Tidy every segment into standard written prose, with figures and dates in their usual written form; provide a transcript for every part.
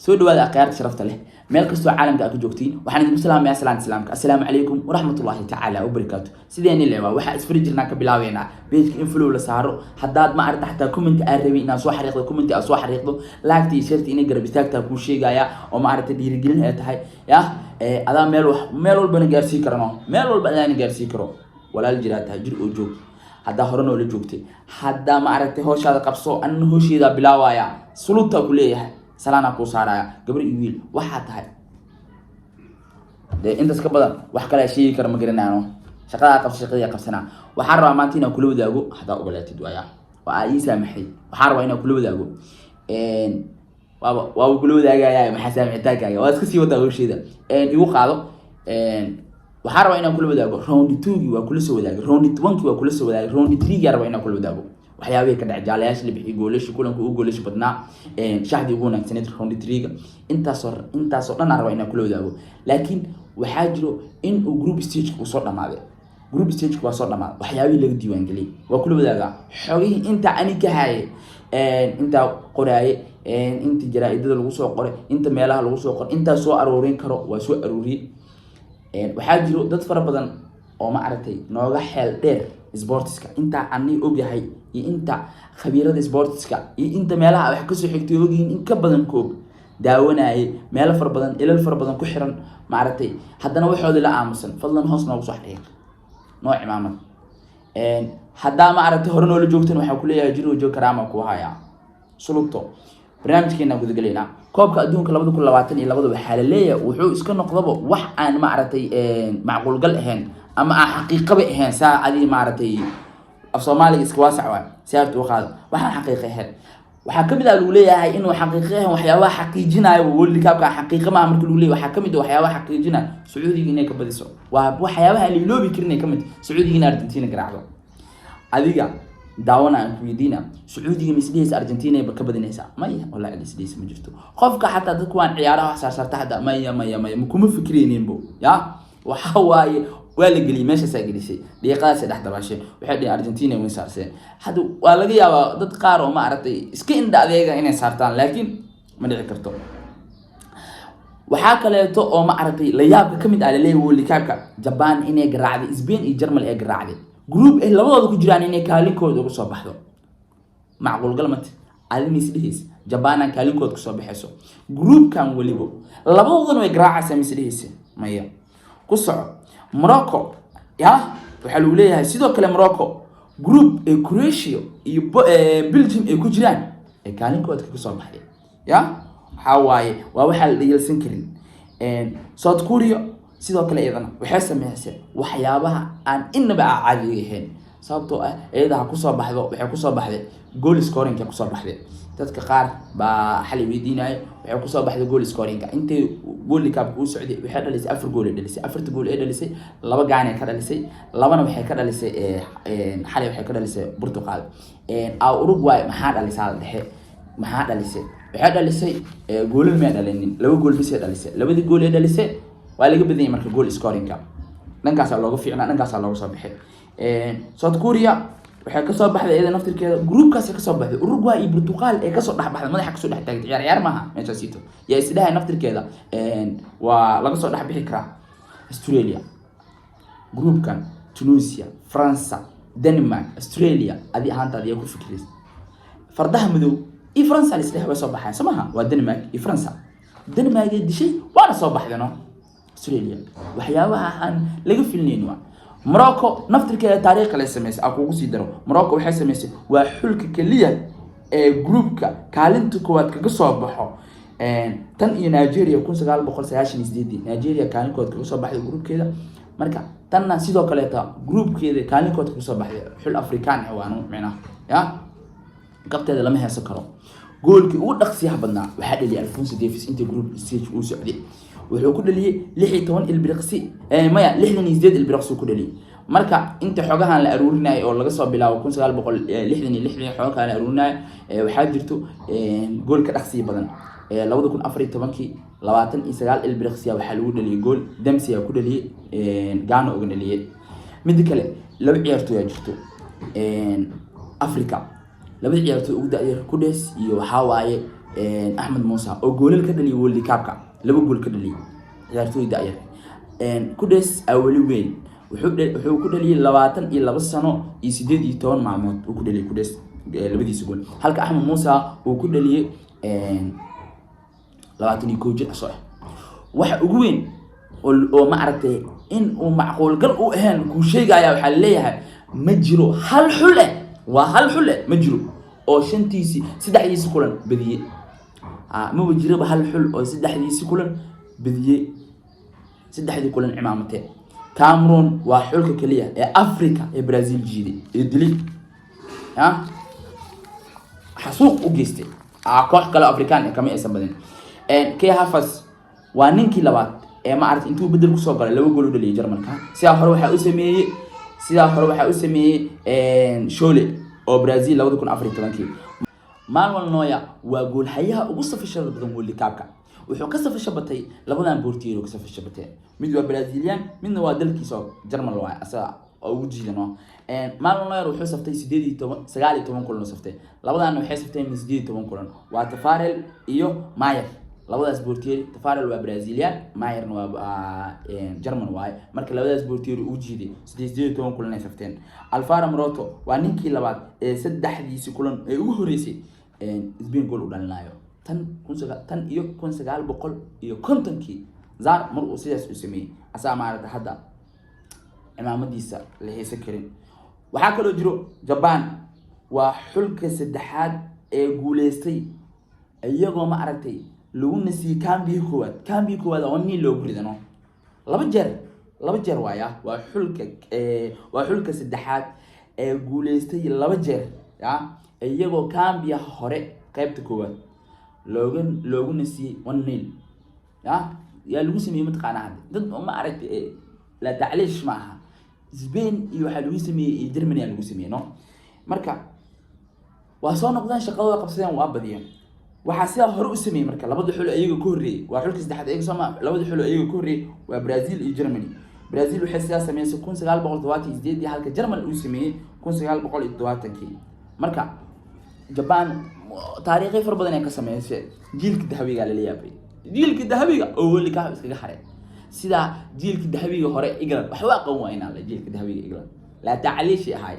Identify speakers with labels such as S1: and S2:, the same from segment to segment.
S1: Soo dhawaada, akhyaarta sharafta leh, meel kastoo caalamka aad ka joogtiin. Waxaan idinku salaamayaa salaanta Islaamka: assalaamu calaykum waraxmatullaahi tacaala wabarakaatu. Sideeni leewaa, waxaa isfari jirnaa ka bilaabeynaa page-ka in follow la saaro. Haddaad ma aragta xataa comment aad rabay inaad soo xariiqdo, comment aad soo xariiqdo, like-ta iyo share-ta inay garab istaagtaa kuu sheegaya oo ma aragta dhiirigelin ay tahay. Yah, adaa meel wax meel walbana gaarsii karano, meel walba adaana gaarsii karo. Walaal jiraa tahay, jir oo joog. Haddaa hore noola joogtay, haddaa ma aragtay, howshaada qabso, anna howsheedaa bilaawaya. Sulutaa ku leeyahay, salaanaa kuu saaraya, gabar iyo wiil waxaa tahay. Dee intaas ka badan wax kale sheegi kara ma garanaano. Shaqadaa qabso, shaqadii qabsanaa. Waxaan rabaa maanta inaan kula wadaago, haddaa ogoleetid waaya oo aa ii saamaxay. Waxaan rabaa inaan kula wadaago, waaba kula wadaagaya. Maxaa saamixitaankaaga? Waa iska sii wadaa howsheeda, igu qaado. Waxaan rabaa inaan kula wadaago round two-gii waa kula soo wadaagay, round one-kii waa kula soo wadaagay, round three-gii rabaa inaan kula wadaago waxyaabihii ka dhacay, jaalayaasha la bixiyay, goolasha kulanka ugu goolasha badnaa, shaxdii ugu wanaagsaneyd round three-ga. Intaasoo dhan aan rabaa inaan kula wadaago. Laakiin waxaa jiro in uu group stage uu soo dhamaaday. Group stage waa soo dhamaaday, waxyaabihii laga diiwaangeliyay waa kula wadaagaa, xogihii inta ani ka hayay, intaa qoraaye, inta jaraa-idada lagu soo qoray, inta meelaha lagu soo qoray, intaa soo aroorin karo waa soo arooriyey. Waxaa jiro dad fara badan oo ma aragtay nooga xeel dheer sports-ka. Intaa ani ogyahay iyo inta khabiirada sports-ka iyo inta meelaha wax kasoo xigtay ogyihiin in ka badan koog daawanayay, meelo fara badan, ilal fara badan ku xiran, maaragtay, haddana waxoodii la aamusan. Fadlan hoos noogu soo xariiq noo cimaamad. Haddaa ma aragtay hore noola joogtan, waxaa kuleeyahay jir joog, karaama ku hayaa sulugto. Barnaamijkeena gudagalaynaa. Koobka Adduunka 2022 waxaa la leeyahay wuxuu iska noqdaba wax aan ma aragtay macquulgal ahayn ama aan xaqiiqaba ahayn. Saa adii maaragtay af Soomaaliga iska waasac waay, siyaarta u qaado. Waxaan xaqiiqo ahayn waxaa kamid ah lagu leeyahay inuu xaqiiqo ahayn. Waxyaabaha xaqiijinayo World Cup-ka xaqiiqo maaha marka lagu leeyahay, waxaa kamid ah waxyaabaha xaqiijinaya Sacuudiga inay ka badiso. Waa waxyaabaha aan la iloobi karin ay kamid Sacuudiga in Argentina garaacdo. Adiga daawana aan ku weydiina, Sacuudiga misdhihaysa Argentina ba ka badinaysaa? Maya, wallahi cid isdhihaysa ma jirto. Qofka xataa dadku waan ciyaaraha wax saarsaarta xataa, maya, maya, maya, makuma fikirayninbo. Ya, waxa waaye waa la geliyey, meeshaasaa gelisay, dhiiqadaasay dhex dabaasheen, waxay dhiheen Argentina way saarseen. Hadda waa laga yaabaa dad qaar oo ma aragtay iska indha adeega inay saartaan, laakiin ma dhici karto. Waxaa kaleeto oo ma aragtay la yaabka kamid ah laleeyahay World Cup-ka Japan inay garaacday Spain iyo Germal ee garaacday, group ay labadooda ku jiraan inay kaalinkooda uga soo baxdo. Macquul galmate adimis dhehaysa Jabanan kaalinkood kusoo baxayso group-kan, welibo labadoodana way garaacaysaa, mise dhehaysa? Maya. Ku soco. Morocco ya, waxaa lagu leeyahay sidoo kale Morocco group ee Croatia iyo Belgium ay ku jiraan ee kaalinkood kaga soo baxday. Ya, waxaa waaye waa waxaa la dhayalsan karin. South Korea sidoo kale iyadana waxay sameysay waxyaabaha aan inaba a caadiga ahayn, sababtoo ah iyada ha kusoo baxdo, waxay kusoo baxday goal scoring-ka kusoo baxday. Dadka qaar baa xalay weydiinaya. Waxay kusoo baxday goal scoring-ka. Intay World Cup uu socday waxay dhalisay afar gool ay dhalisay. Afarta gool ay dhalisay, laba gaanay ka dhalisay, labana waxay ka dhalisay xalay, waxay ka dhalisay Portugal. A Uruguay maxaa dhalisaa la dhexe? Maxaa dhalisay? Waxay dhalisay goolal may dhalinin, laba gool bisay dhalisay. Labadii gool ee dhalisay waa laga badanyay. Marka goal scoring-ka dhankaasaa looga fiicnaa, dhankaasaa looga soo baxay. South Korea waxay kasoo baxday iyada naftirkeeda group-kaasay kasoo baxday, Uruguay iyo Portugal ee kasoo dhex baxday, madaxa kasoo dhex taagtay. Ciyaar ciyaar maaha meeshaasito. Yaa isdhahay naftirkeeda waa laga soo dhex bixi karaa? Australia group-kan Tunisia, France, Denmark, Australia, adi ahaantaada yaa ku fikiraysa? Fardaha madow iyo Faransa la isdhex way soo baxeen, soo maha? Waa Denmark iyo Faransa. Denmark ay dishay, waana soo baxday. No, Australia waxyaabaha aan laga filnayn waa Morocco naftirkeeda taariikh kale samaysay. Aan kugu sii daro, Morocco waxay samaysay waa xulka keliya ee group-ka kaalinta koowaad kaga soo baxo tan iyo Nigeria 1998-dii. Nigeria kaalinkood kaga soo baxday group-keeda. Marka tanna sidoo kaleeta group-keeda kaalinkood kaga soo baxday, xul Afrikaan ah waanu micnaha ya kabteeda lama heesan karo. Goolkii ugu dhaqsiyaha badnaa waxaa dhaliyay Alphonso Davies. Inta group stage uu socday wuxuu ku dhaliyey 16 ilbiriqsi, maya, 68 ilbiriqsi ku dhaliyey. Marka inta xogahan la aruurinayo oo laga soo bilaabo 1966-dii xogahan la aruurinayo, waxaa jirto goolka dhaqsiya badan 2014-kii, 29 ilbiriqsiya waxaa lagu dhaliyey gool, Dempsey ku dhaliyey, Ghana uga dhaliyey. Mida kale, laba ciyaartooy aa jirto Africa, labada ciyaartooy ugu da-yar, Kudus iyo waxaa waaye Axmed Muuse oo goolal ka dhaliyay World Cup-ka, laba gool ka dhaliyay, ciyaartooy da'yar. Kudes awali weyn wuxuu ku dhaliyay 22 sano iyo 18 maalmood uu ku dhaliyay Kudes labadiisa gool, halka Axmed Muuse uu ku dhaliyay 21 jir asoo ah. Waxa ugu weyn oo ma aragtay in uu macquulgal u ahayn kuu sheegaya, waxaa leeyahay ma jiro hal xul eh, waa hal xul eh ma jiro oo shantiisii saddexdiisi kulan badiyey. Maba jiraba hal xul oo saddexdiisi kulan badiyey, saddexdii kulan cimaamatee. Cameroon waa xulka keliya ee Africa ee Brazil jiiday ee dilay, ya xasuuq u geystay. Koox kale Afrikaan eh kama aysan badin. Kai Havertz waa ninkii labaad ee ma aragtay intuu bedel kusoo galay laba gool u dhaliyay Jarmalka. Sidaa hore waxaa u sameeyey Schürrle oo Brazil 2014-kii. Manuel Neuer waa goolhayaha ugu safashada badan World Cup-ka. Wuxuu ka safasho batay labadan boortiyeer oo ka safasho batay. Mid waa Brazilian, midna waa dalkiisa oo Jarmal waay, asaga oo ugu jiidano. Manuel Neuer wuxuu saftay 18, 19 kulan oo saftay. Labadaana waxay safteen 18 kulan, waa Taffarel iyo Maier. Labadaas boortiyeer, Taffarel waa Brazilian, Maierna waa German waaye. Marka labadaas boortiyeer uu jiiday 18 kulan ay safteen. Alvaro Morata waa ninkii labaad ee saddexdiisi kulan ee ugu horeysay Spain gool u dhalinayo tan iyo 1950-kii zar mar uu sidaas u sameeyey, asaa maaragta hadda cimaamadiisa la haysan karin. Waxaa kaloo jiro Japan waa xulka saddexaad ee guuleystay iyagoo ma aragtay lagu nasiyey kambigii koowaad. Kambigii koowaad oo nin loogu ridano laba jeer, laba jeer waaya. Waa xulka saddexaad ee guuleystay laba jeer, ya iyagoo kambiyaha hore qeybta koowaad loogu nasiyey 1-0. Ya yaa lagu sameeyey mataqaanaa? Hadda dad ma aragtay la tacliish ma aha. Spain iyo waxaa lagu sameeyey iyo Germany aa lagu sameeyey, no. Marka waa soo noqdeen, shaqadooda qabsadeen, waa badiyeen. Waxaa sidaa hore u sameeyey marka labada xul iyaga ka horreeyey, waa xulka saddexaad iyaga sooma. Labada xul iyaga ka horreeyey waa Brazil iyo Germany. Brazil waxay sidaa sameysay 1978-dii, halka German uu sameeyey 1970-kii. Marka Japan taariikhay fara badan ay ka sameysay. Jiilka dahabiga lala yaabay, jiilka dahabiga oo weli ka iskaga haray sida jiilka dahabiga hore England waxba aqoon waa inaan le. Jiilka dahabiga England laa tacliishi ahay,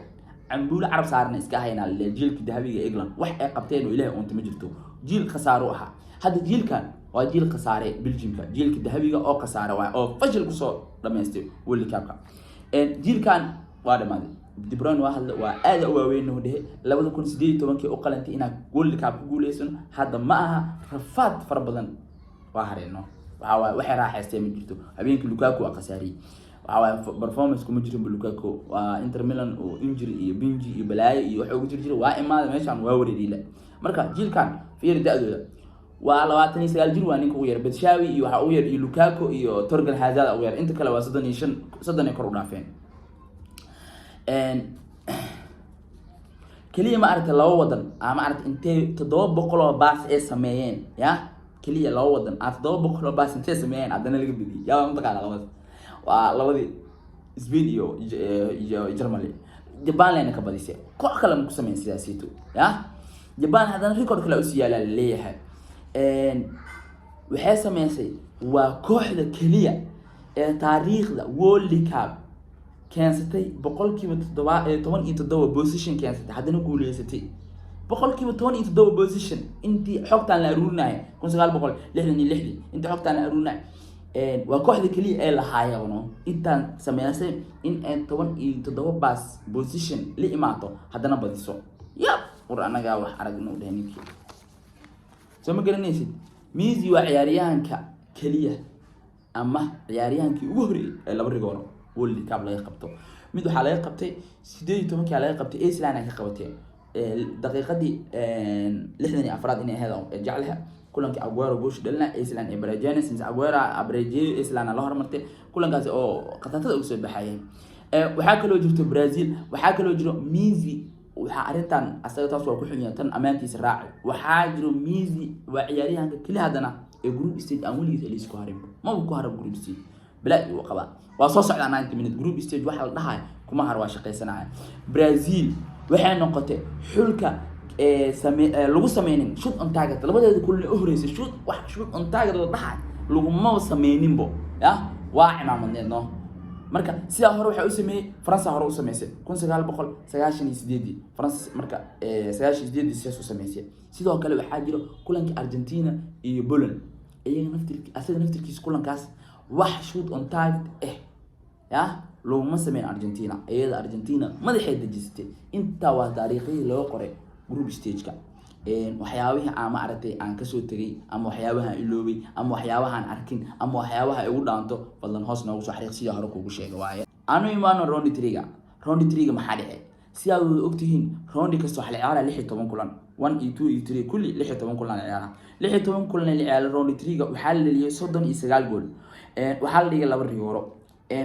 S1: cambuulo carab saarna iska haynaa le. Jiilka dahabiga England wax ay qabteen oo Ilaahay uunta ma jirto, jiil khasaaro ahaa. Hadda jiilkan waa jiil khasaare. Belgiumka jiilka dahabiga oo khasaare waay oo fashil kusoo dhamaystay World Cup-ka. Jiilkan waa dhamaaday. De Bruyne waa hadla, waa aad u waaweyn oo dhehe 2018-kii u qalantay inaan World Cup ku guuleysano. Hadda ma aha, rafaad fara badan waa hareeno. Waxa waaye waxay raaxaysteen ma jirto. Habeenkii Lukaku waa khasaariyey. Waxa waaye performance kuma jirin. Lukaku waa Inter Milan oo injury iyo bench iyo balaayo iyo waxa ugu jiri jiray, waa imaaday meeshaan, waa wareeriila. Marka jiilkan fiir, da-dooda waa 29 jir, waa ninka ugu yar. Batshuayi iyo waxaa ugu yar iyo Lukaku iyo Thorgan Hazard ugu yar. Inta kale waa 35, 30 ay kor u dhaafeen. Keliya ma aragtay laba wadan ma aragtay intay 700 oo baas ay sameeyeen, ya keliya laba wadan aa 700 oo baas intay sameeyeen haddana laga bediyey. Yaa mataqaana labadaas? Waa labadii Spain iyo Germany. Japan lena ka badisay, koox kale ma ku sameyn sidaasito. Ya Japan haddana record kale usii yaalaa laleeyahay. Waxay sameysay, waa kooxda keliya ee taariikhda World Cup keensatay 17% possession keensatay, haddana guuleysatay. 17% possession intii xogtaan la aruurinaya 1966-dii, intii xogtaan la aruurinaya, waa kooxda keliya ee lahaayano intaan sameysay in ay 17 baas possession la imaato, haddana badiso. Yab, war anagaa wax aragno dheh ninkii soo ma garanaysid. Messi waa ciyaaryahanka keliya ama ciyaaryahankii ugu horreeyay ee laba rigooro World Cup laga qabto. Mid waxaa laga qabtay 18-kii laga qabtay, Iceland ay ka qabatay daqiiqadii 64aad inay ahayd jeclaha, kulankii Aguero gooshi dhalina, Iceland ay barajeynaysa mise Aguero abarejeeyo, Iceland la hormartay kulankaasi oo khatatada uga soo baxayay. Waxaa kaloo jirto Brazil, waxaa kaloo jiro Messi. Waxaa arrintan asaga taas waa ku xun yahay, tan ammaantiisa raaci. Waxaa jiro Messi waa ciyaaryahanka keli haddana ee group stage aan weligiis elis ku harin. Maba ku harin group stage, balaa uu qabaa. Waa soo socdaa 90 minute group stage waxa la dhahay kuma har, waa shaqaysanaya. Brazil waxay noqotay xulka Lagu sameynin shoot on target labadeeda kulan u horeysay. Shoot, wax shoot on target la dhahay laguma sameyninbo. Ya waa cimaamadneed, no. Marka sidaa hore waxaa u sameeyey Faransa, hore u sameysay 1998-dii Faransa. Marka 98-dii sidaas u sameysay. Sidoo kale waxaa jiro kulankii Argentina iyo Poland, iyaga asaga naftirkiisa kulankaas wax shoot on target ya laguma sameyn Argentina. Iyada Argentina madaxay dejisatay. Intaa waa taariikhyadii loo qoray group stage-ka. Waxyaabihii aan, maaragtay, aan kasoo tegay ama waxyaabaha iloobay ama waxyaabahaan arkin ama waxyaabaha igu dhaanto, fadlan hoos noogu soo xariiq. Sidii hore kuugu sheega waaye. Aanu imaano round three-ga. Round three-ga maxaa dhice? Sidaad wada ogtihiin, round kasta waxaa la ciyaaraya 16 kulan. One iyo two iyo three kulli 16 kulan la ciyaara. 16 kulan la ciyaara. Round three-ga waxaa la dhaliyay 39 gool. Waxaa la dhigay laba rigooro.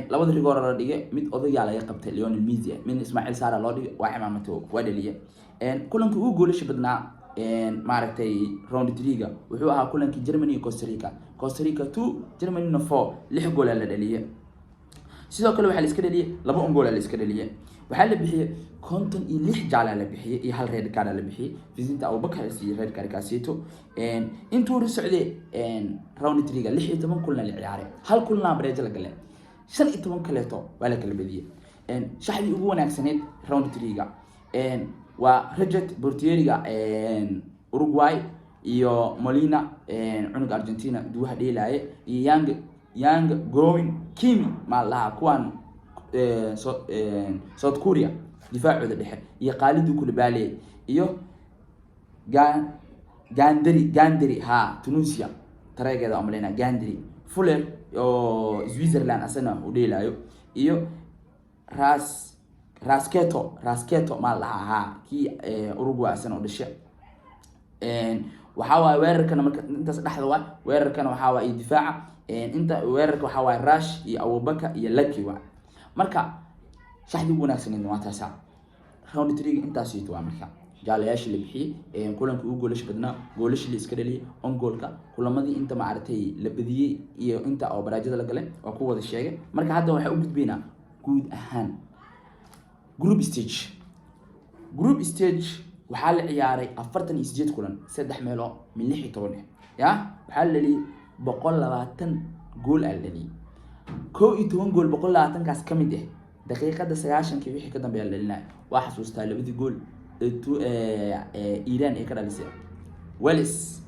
S1: Labada rigooro la dhigay, mid odayaa laga qabtay, Lionel Messi, midna Ismaaciil Sara loo dhigay, waa cimaamata, waa dhaliyay. Kulankii ugu goolasha badnaa, maaragtay, round three-ga wuxuu ahaa kulankii Germany iyo Costa Rica. Costa Rica 2, Germanyna 4, lix goola la dhaliyay. Sidoo kale waxaa la iska dhaliyay laba own gool la iska dhaliyay. Waxaa la bixiyey 56 jaala la bixiyey iyo hal red card la bixiyey. Vincent Abubakar siiyey red card kaasito. Intuu hor socday round three-ga, 16 kulna la ciyaaray, hal kulna bareejo la galay, 15 kaleeto waa la kala badiyey. Shaxdii ugu wanaagsaneyd round three-ga waa Rochet, portieriga Uruguay, iyo Molina, cunuga Argentina duwaha dheelaaye, iyo Yang Growing Kimi maa la dhahaa, kuwan South Korea difaacooda dhexe, iyo Kalidou Koulibaly, iyo Gandari ha Tunisia tareegeeda umaleyna, Gandari Fuller oo Switzerland asana u dheelaayo, iyo Rasketo maa la dhahaa, ha, kii Uruguay asana u dhashay. Waxaa waaye weerarkana, marka intaas dhexda waa weerarkana, waxaa waaye iyo difaaca. Inta weerarka waxaa waaye Rush iyo Abubakar iyo Lucky waay. Marka shaxdii ugu wanaagsaneed waa taasa round three. Intaas waa marka jaalayaashii la bixiyey, kulankii ugu goolasha badnaa, goolashii la iska dhaliyay, own goolka, kulamadii inta, maaragtay, la badiyey iyo inta oo baraajada la galay waa ku wada sheegay. Marka hadda waxaa u gudbaynaa guud ahaan group stage. Group stage waxaa la ciyaaray 48 kulan, saddex meeloo min 16 ah. Ya waxaa la dhaliyey 120 gool aa la dhaliyey. 11 gool 120-kaas ka mid ah daqiiqada 90-kii wixii ka dambeeya la dhalinaya. Waa xasuustaa labadii gool ee Iran ay ka dhalisay Wales,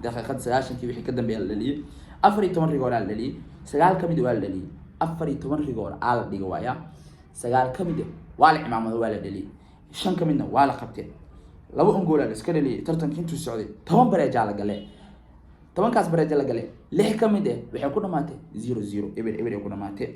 S1: daqiiqada 90-kii wixii ka dambeeya la dhaliyey. 14 rigoor aa la dhaliyey, sagaal ka mid waa la dhaliyey. 14 rigoor aa la dhigay waaya, sagaal ka mid ah waa la cimaamado, waa la dhaliyey, shan ka midna waa la qabtay. Laba own gool aa la iska dhaliyey tartankii intuu socday. 10 bareejaa la galay. 10-kaas bareeja la galay, lix ka mid ah waxay ku dhamaatay 0-0, 0-0 ay ku dhamaatay.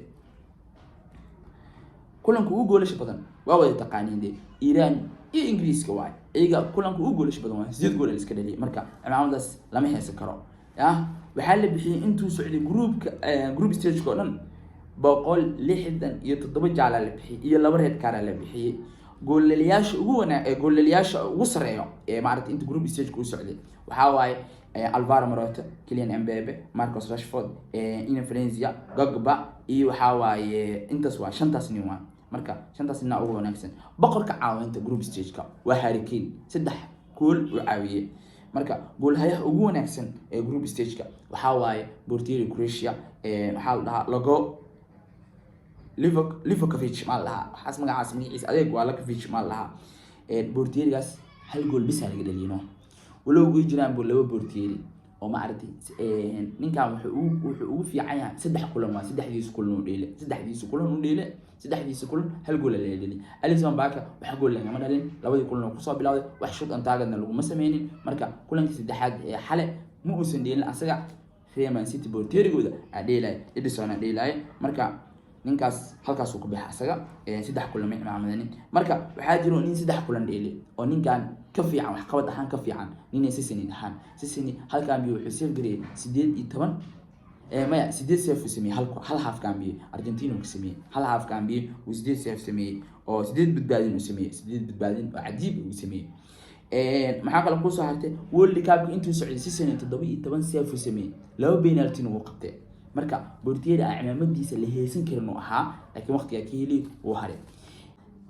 S1: Kulanka ugu goolasha badan waa wada taqaaniin de, Iran iyo Ingiriiska waay. Iyaga kulanka ugu goolasha badan waa sideed gool la iska dhaliyay. Marka cimaamadaas lama heesan karo. Ya waxaa la bixiyey intuu socday groupka, group stageka oo dhan, 167 jaalaa la bixiyey iyo laba red card la bixiyey. Goolaliyaasha ugu wanaa goolaliyaasha ugu sareeyo ee, maaragtay, inta group stageka u socday waxaa waaye Alvaro Morata, Kylian Mbappe, Marcus Rashford, Enner Valencia, Gogba iyo waxaa waaye intaas, waa shantaas nin. Waa marka shantaas nina ugu wanaagsan. Boqorka caawinta group stageka waa Harry Kane, saddex gool uu caawiyey. Marka goolhayaha ugu wanaagsan ee group stageka waxaa waaye portieri Croatia, waxaa la dhahaa Logo Livakovic maa la dhahaa, waxaas magacaas, magaciisa adeeg waa Lakovic maa la dhahaa. Portierigaas hal gool bisa laga dhaliyino, walow ugu jiraan bu laba portieri oo, maaragtay, ninkan wuxuu ugu fiican yahay saddex kulan, waa saddexdiisa kulan uu dheele, saddexdiisa kulan uu dheele, saddexdiisa kulan hal gool la dhaliyay. Alisson Becker wax gool lagama dhalin labadii kulan oo kusoo bilowday, wax shoot on targetna laguma sameynin. Marka kulankii saddexaad ee xale ma uusan dheelin asaga, Real Man City portierigooda aa dheelaya, Ederson aa dheelaya. Marka ninkaas halkaasuu ku baxa asaga, saddex kulan ma cimaamadanin. Marka waxaa jiro nin saddex kulan dheeli oo ninkan ka fiican, waxqabad ahaan ka fiican, ninay Szczesny ahaan. Szczesny halkan biyo wuxuu save gareeyay 18, maya, sideed save uu sameeyey hal half kambiye Argentina uu ka sameeyey. Hal half kambiye uu sideed save sameeyey oo sideed badbaadin uu sameeyey, sideed badbaadin oo cajiib uu sameeyey. Maxaa kale kusoo hartay? World Cupka intuu socday Szczesny 17 save uu sameeyey, laba penalty-na wuu qabtay. Marka portieri aan cimaamadiisa la heesan karin uu ahaa, laakiin waqtigaa ka heli wuu haray.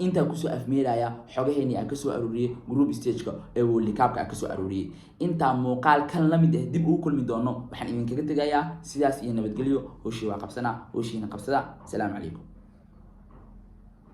S1: Intaa kusoo afmeeraya xogaheeni aan kasoo aruuriyey group stageka ee World Cupka aan kasoo aruuriyey. Intaa muuqaal kan lamid ah dib ugu kulmi doono, waxaan idinkaga tegayaa sidaas iyo nabadgelyo. Howshii waa qabsanaa, howshiina qabsada. Asalaamu calaykum.